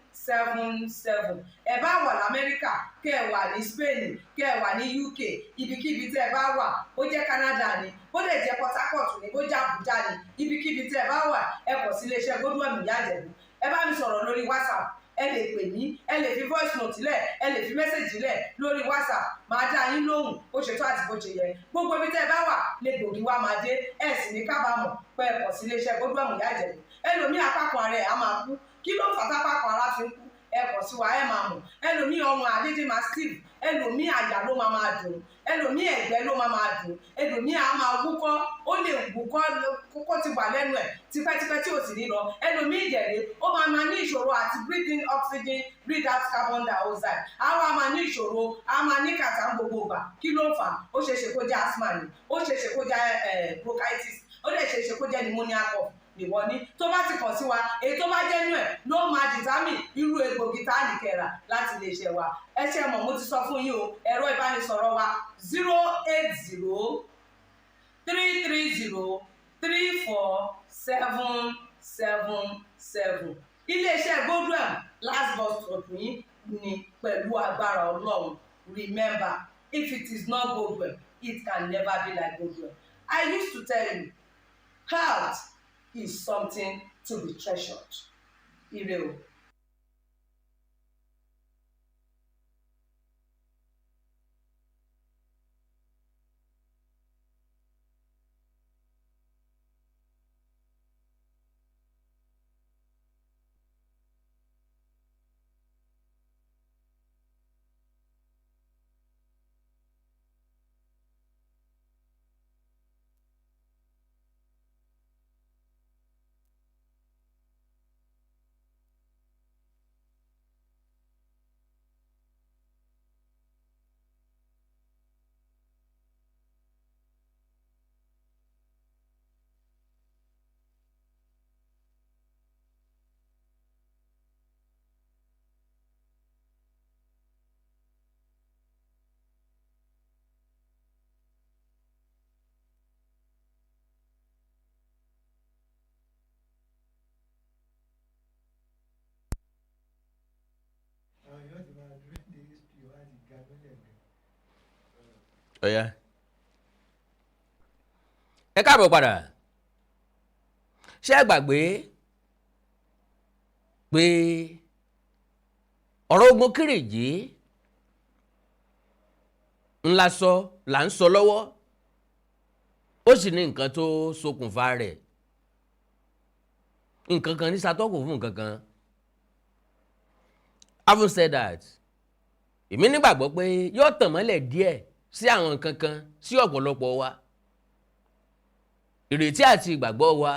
08033034777. Ẹ bá wà lamẹ́ríkà, kẹ́ ẹ wà ní Spain, kẹ́ ẹ wà ní UK, ibikíbi tẹ́ ẹ bá wà, ó jẹ́ Canada ni, ó lè jẹ́ Port Harcourt ni, ó jẹ́ Abuja ni, ibikíbi tẹ́ ẹ bá wà, ẹ kàn sí iléeṣẹ́ Godwem Ìyá Ìjẹ̀bú. Ẹ bá mi sọ̀rọ̀ lórí WhatsApp, ẹ lè pè mí, ẹ lè fi voice note lẹ̀, ẹ lè fi message lẹ̀ lórí WhatsApp. Máa dá yín lóhùn bó ṣe tó àti bó ṣe yẹ. Gbogbo ibi tẹ́ ẹ bá wà lè gbòógì wá máa dé. Ẹ sì ní kábàámọ̀ pé ẹ kàn sí iléeṣẹ́ Godwem Ìyá Ìjẹ̀bú. Ẹlòmíì, apákan ara ẹ̀ á máa kú. Kí ló fà tápákan ara fi ń kú? Ẹ kàn sí wa, ẹ máa mọ̀. Ẹlòmíì, ọrùn àdédé máa stiff. Ẹlòmíì, àyà ló máa máa dùn. Ẹlòmíì, ẹ̀gbẹ́ ló máa máa dùn. Ẹlòmíì á máa wúkọ́, ó lè wúkọ́ kókó ti wà lẹ́nu ẹ̀ tipẹ́tipẹ́ tí ò sì ní lọ. Ẹlòmíì ìjẹ̀lẹ̀, ó máa máa ní ìṣòro àti breathe in oxygen, breathe out carbon dioxide. Á wá máa ní ìṣòro, á máa ní kàtà gbogbo ìgbà. Kí ló ń fà? Ó ṣeé ṣe kó jẹ́ asthma ni, ó ṣeé ṣe kó jẹ́ bronchitis, ó dẹ̀ ṣeé ṣe kó jẹ́ pneumonia cough nìwọ ní. Tó bá ti kàn sí wa, èyí tó bá jẹ́ nú ẹ̀ ló máa determine irú egbògi tá a lè kẹ̀rà láti lè ṣe wa. Ẹ ṣe mọ̀, mo ti sọ fún yín o. Ẹ̀rọ ìbánisọ̀rọ̀ wa, 08033034777. Iléeṣẹ́ Godwem, last bus stop yín ni pẹ̀lú agbára Ọlọ́run. Remember, if it is not Godwem, it can never be like Godwem. I used to tell you, health is something to be treasured. Ire o. Àwọn èèyàn ti máa dúró de history wa ti ga mọ́lẹ̀ gan. Ọ̀yá, ẹ káàbọ̀ padà. Ṣé ẹ gbàgbé pé ọ̀rọ̀ ogun Kírìjí ńlá sọ là ń sọ lọ́wọ́? Ó sì ní nǹkan tó ṣokùnfà rẹ̀, nǹkan kan ní ṣàtọ́kùn fún nǹkan kan. Having said that, èmi nígbàgbọ́ pé yóò tàn mọ́lẹ̀ díẹ̀ sí àwọn nǹkan kan sí ọ̀pọ̀lọpọ̀ wa. Ìrètí àti ìgbàgbọ́ wa,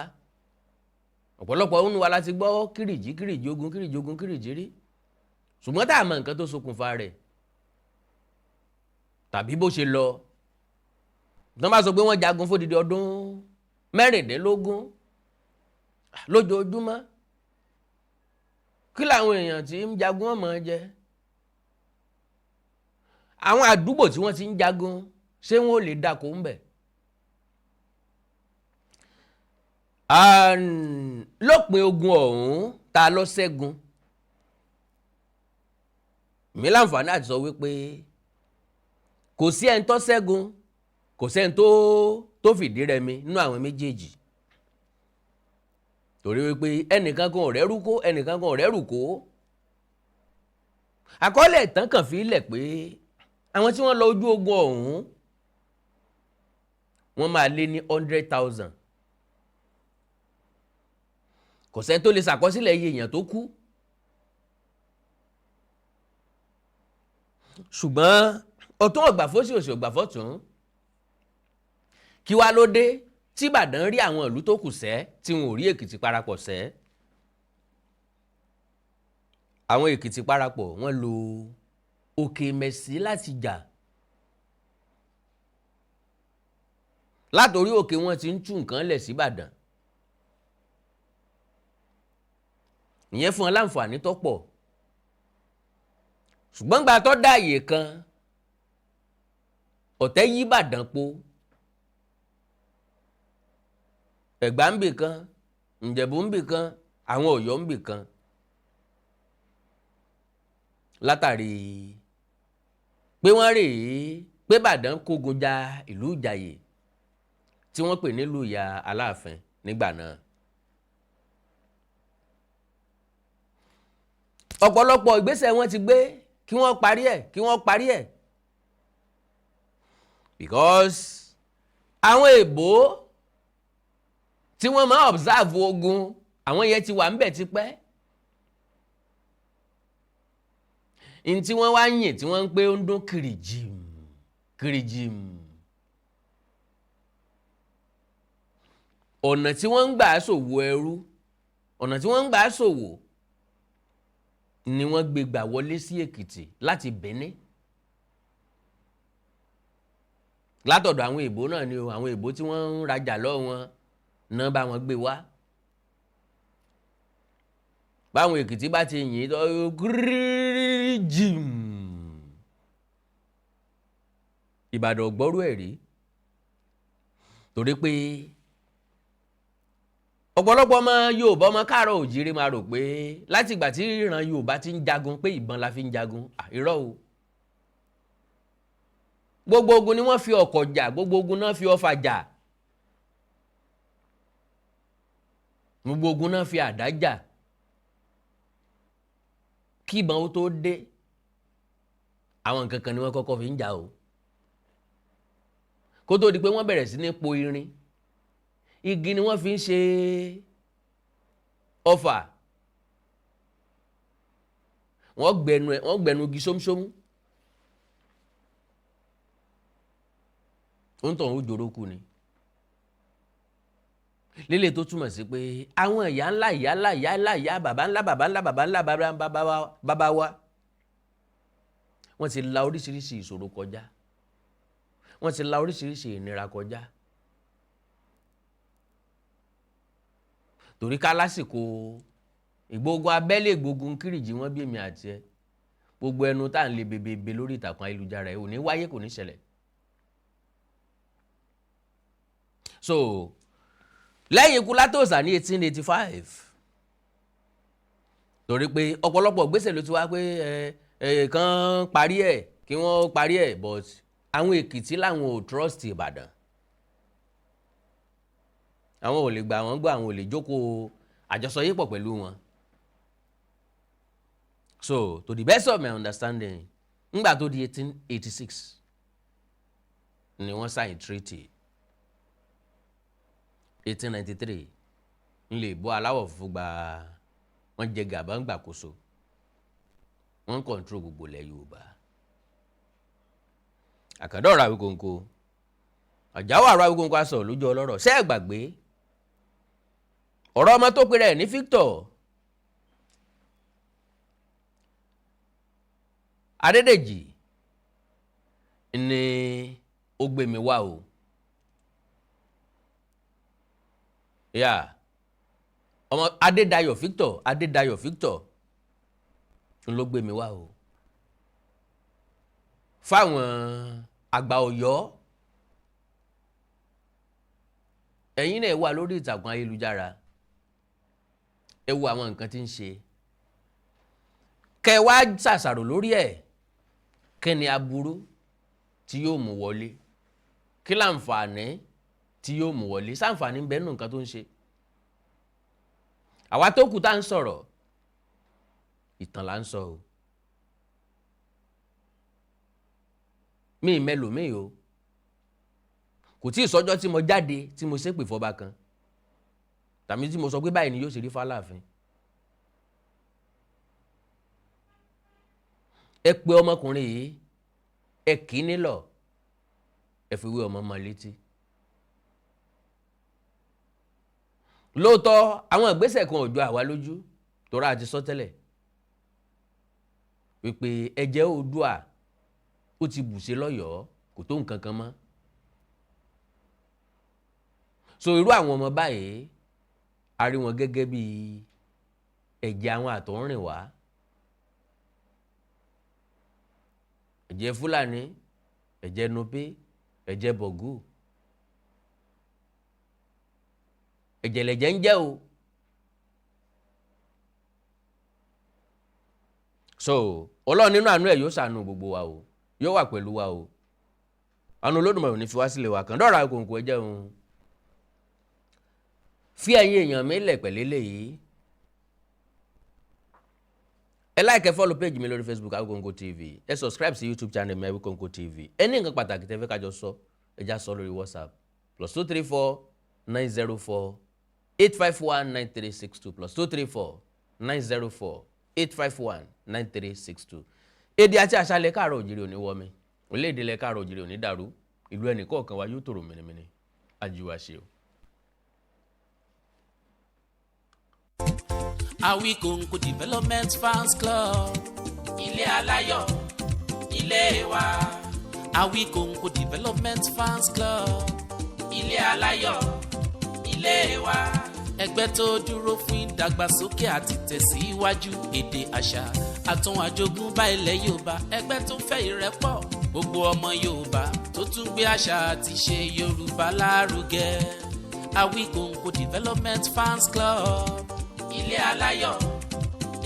ọ̀pọ̀lọpọ̀ nínú wa láti gbọ́ Kírìjí, Kírìjí, ogun Kírìjí, ogun Kírìjí rí, ṣùgbọ́n tá a mọ nǹkan tó ṣokùnfà rẹ̀ tàbí bó ṣe lọ. Tí wọ́n bá sọ pé wọ́n jagun fódìdí ọdún 16 lójoojúmọ́. Kí làwọn èèyàn tí ń jagun ọmọ jẹ? Àwọn àdúgbò tí wọ́n ti ń jagun, ṣé wọ́n ò lè dáko ń bẹ̀? Lópin ogun ọ̀hún, ta ló ṣẹ́gun? Mi láǹfààní àti sọ wípé kò sí ẹni tó ṣẹ́gun, kò sẹ́ni tó fìdí rẹmi nínú àwọn méjèèjì, torí wípé ẹnìkan kan ò rẹ́rú kó, ẹnìkan kan ò rẹ́rù kó. Àkọọ́lẹ̀ ìtàn kàn fi lẹ̀ pé àwọn tí wọ́n lọ ojú ogun ọ̀hún, wọ́n máa lé ní 100,000. Kò sẹ́ni tó lè ṣàkọsílẹ̀ iye èèyàn tó kú, ṣùgbọ́n ọ̀tún ọ̀gbà fósì, òsì ọ̀gbà fọ́tún. Kí wá ló dé tí Ìbàdàn rí àwọn ìlú tó kù sẹ́ tí wọn ò rí Èkìtì parapọ̀ sẹ́? Àwọn Èkìtì parapọ̀, wọ́n lo Òkè Mẹ̀sí láti jà. Látòrí òkè wọn ti ń tú nǹkan lẹ̀ síbàdàn. Ìyẹn fún wọn láǹfààní tó pọ̀, ṣùgbọ́n gba tó dá àyè kan, ọ̀tẹ̀ yí Ìbàdàn po. Ẹ̀gbá ń bì kan, Ìjẹ̀bú ń bì kan, àwọn Ọ̀yọ́ ń bì kan, látàrí pé wọ́n rèé pé Ìbàdàn kógun ja ìlú Ìjàyè tí wọ́n pè nílùú ìyá Aláàfin nígbà náà. Ọ̀pọ̀lọpọ̀ ìgbésẹ̀ wọn ti gbé kí wọ́n parí ẹ̀, kí wọ́n parí ẹ̀, because àwọn èèbó tí wọ́n máa observe ogun, àwọn yẹn ti wà ńbẹ̀ tipẹ́. N tí wọ́n wá yìn tí wọ́n ń pé ó ń dún kìrìjìm kìrìjìm, ọ̀nà tí wọ́n ń gbà ṣòwò ẹrú, ọ̀nà tí wọ́n ń gbà ṣòwò ni wọ́n gbé gbà wọlé sí Èkìtì láti Benin látọ̀dọ̀ àwọn èèbó náà ni o. Àwọn èèbó tí wọ́n ń rajà lọ́wọ́ wọn náà bá wọn gbé wá. Báwọn Èkìtì bá ti yìn tó kìrìjìm, Ìbàdàn gbọ́rú ẹ̀ rí, torí pé ọ̀pọ̀lọpọ̀ ọmọ Yorùbá, ọmọ káàárọ̀ òjíire máa rò pé láti ìgbà tí ìran Yorùbá ti ń jagun pé ìbọn la fi ń jagun. Irọ́ o. Gbogbo ogun ni wọ́n fi ọ̀kọ̀ jà, gbogbo ogun náà fi ọfà jà, gbogbo ogun náà fi àdá jà kí ìbọn ó tó dé. Àwọn nǹkan kan ni wọ́n kọ́kọ́ fi ń jà o, kó tó di pé wọ́n bẹ̀rẹ̀ sí ní po irin. Igi ni wọ́n fi ń ṣe ọfà. Wọ́n gbẹnu ẹ̀, wọ́n gbẹnu igi ṣómṣómú. Ó ń tàn ó jòrò kù ni lélẹ̀, tó túmọ̀ sí pé àwọn ìyá ńlá, ìyá ńlá, ìyá ńlá, ìyá bàbá ńlá, bàbá ńlá, bàbá ńlá, bàbá bàbá wa, wọ́n ti la oríṣiríṣi ìṣòro kọjá, wọ́n ti la oríṣiríṣi ìnira kọjá, torí ká lásìkò ìgbógun abẹ́lé, ìgbógun Kírìjì, wọ́n bí èmi àti ẹ, gbogbo ẹnu tá à ń le bebebe lórí ìtàkùn ayélujára ẹ ò ní wáyé, kò ní ṣẹlẹ̀. So lẹ́yìn ikú Látòsà ní 1885, torí pé ọ̀pọ̀lọpọ̀ gbèsè ló ti wá pé ẹ ẹ kàn parí ẹ̀, kí wọ́n parí ẹ̀, but àwọn Èkìtì làwọn ò trust Ìbàdàn, àwọn ò lè gbà wọ́n gbọ́, àwọn ò lè jókòó àjọsọyépọ̀ pẹ̀lú wọn. So to the best of my understanding, ńgbà tó di 1886 ni wọ́n sign treaty. 1893 ń lè bọ́ aláwọ̀ funfun gba, wọ́n jẹ gàba, ń gbàkóso, wọ́n ń control gbogbo ilẹ̀ Yorùbá. Àkàndọ̀rọ̀ Àwíkòǹkò, àjáwọ̀ àrò Àwíkòǹkò aṣọ lójú ọlọ́rọ̀. Ṣé ẹ gbàgbé ọ̀rọ̀ ọmọ tó pe rẹ̀ ní Victor Adédèjì ni ó gbé mi wá o? Yà ọmọ Adédayọ̀, Victor Adédayọ̀ Victor. N ló gbé mi wá o. Fáwọn àgbà Ọ̀yọ́, ẹ̀yin náà wà lórí ìtàkùn ayélujára, ẹ wo àwọn nǹkan tí ń ṣe, kẹ wá ṣàṣàrò lórí ẹ̀. Kí ni aburú tí yóò mú wọlé? Kí láǹfààní tí yóò mú wọlé? Sáǹfààní ń bẹ nínú nǹkan tó ń ṣe? Àwa tó kù tá ń sọ̀rọ̀, ìtàn là ń sọ o. Mi mẹ́lòmíì o, kò tí ì sọ́jọ́ tí mo jáde tí mo ṣépè fọba kan tàbí tí mo sọ pé báyìí ni yóò ṣe rí fáláàfin. Ẹ pe ọmọkùnrin yìí, ẹ kì í nílọ̀, ẹ fi wé ọmọ ọmọ létí. Lóòótọ́, àwọn ìgbésẹ̀ kan ò jọ àwa lójú, torí a ti sọ tẹ́lẹ̀ wípé ẹ̀jẹ̀ Oòduà ó ti bùṣe lọ́yọ̀ọ́, kò tó nǹkan kan mọ́. So irú àwọn ọmọ báyìí, a rí wọn gẹ́gẹ́ bí ẹ̀jẹ̀ àwọn àtọ̀húnrìn wá, ẹ̀jẹ̀ Fúlàní, ẹ̀jẹ̀ Nupe, ẹ̀jẹ̀ Bọ̀gù, ẹ̀jẹ̀ lẹ̀jẹ̀ ń jẹ́ o. So Ọlọ́run nínú àánú ẹ̀ yóò ṣàánú gbogbo wa o, yóò wà pẹ̀lú wa o. Àánú Olódùmarè ò ní fi wá sílẹ̀ wa kàn dọ́ra kòǹkò ẹ̀jẹ̀ òun. Fi ẹ̀yin èèyàn mi lẹ̀ pẹ̀lú eléyìí. Ẹ like, ẹ follow page mi lórí Facebook, Awikonko TV. Ẹ subscribe sí YouTube channel mi, Awikonko TV. Ẹ ní nǹkan pàtàkì tẹ́ fẹ́ kájọ sọ, ẹ já sọ lórí WhatsApp: +234 904 851 9362, +234 904 851 9362. Èdè àti àṣà ilẹ̀ káàárọ̀ òjìrì òní wọmi, orílẹ̀-èdè ilẹ̀ káàárọ̀ òjìrì òní dàrú, ìlú ẹnì kọ̀ọ̀kan wa yóò tòrò mìnìmìnì. Ajíwá ṣe o. Awikonko Development Fans Club, ilé aláyọ̀, ilé wa. Awikonko Development Fans Club, ilé aláyọ̀, ilé wa. Ẹgbẹ́ tó dúró fún ìdàgbàsókè àti tẹ̀síwájú èdè, àṣà àtún àjogúnbá ilẹ̀ Yorùbá. Ẹgbẹ́ tó fẹ́ ìrẹ́pọ̀ gbogbo ọmọ Yorùbá, tó tún gbé àṣà àti ṣe Yorùbá lárugẹ. Awikonko Development Fans Club, ilé aláyọ̀,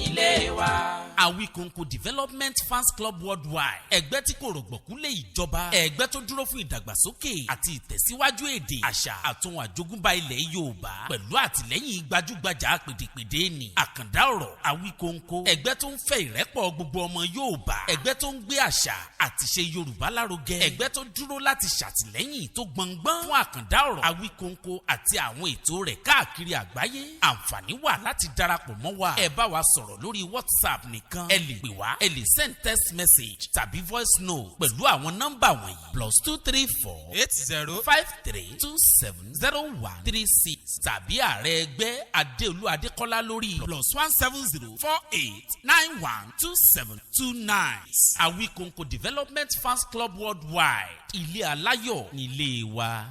ilé wa. Awikonko Development Fans Club Worldwide, ẹgbẹ́ tí kò rọ̀gbọ̀kú lé ìjọba, ẹgbẹ́ tó dúró fún ìdàgbàsókè àti ìtẹ̀síwájú èdè, àṣà àtún àjogúnbá ilẹ̀ Yorùbá, pẹ̀lú àtìlẹ́yìn gbajúgbajà pèdèpèdè ní àkàndá ọ̀rọ̀ Awikonko. Ẹgbẹ́ tó ń fẹ́ ìrẹ́pọ̀ gbogbo ọmọ Yorùbá, ẹgbẹ́ tó ń gbé àṣà àti ṣe Yorùbá lárugẹ, ẹgbẹ́ tó dúró láti ṣàtìlẹ́yìn tó gbọngbọ́n fún àkàndá ọ̀rọ̀ Awikonko àti àwọn ètò rẹ̀ káàkiri àgbáyé. Àǹfààní wà láti darapọ̀ mọ́ wa. Ẹ bá wa sọ̀rọ̀ lórí WhatsApp nìkan, ẹ lè pè wá, ẹ lè send text message tàbí voice note pẹ̀lú àwọn nọ́mbà wọ̀nyí: +234 80 53 27 01 36, tàbí ààrẹ ẹgbẹ́ Adéolú Adékọ́lá lórí +1 70 48 91 27 29. Awikonko Development Fans Club Worldwide, ilé aláyọ̀ nílé wa.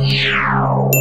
Yeah.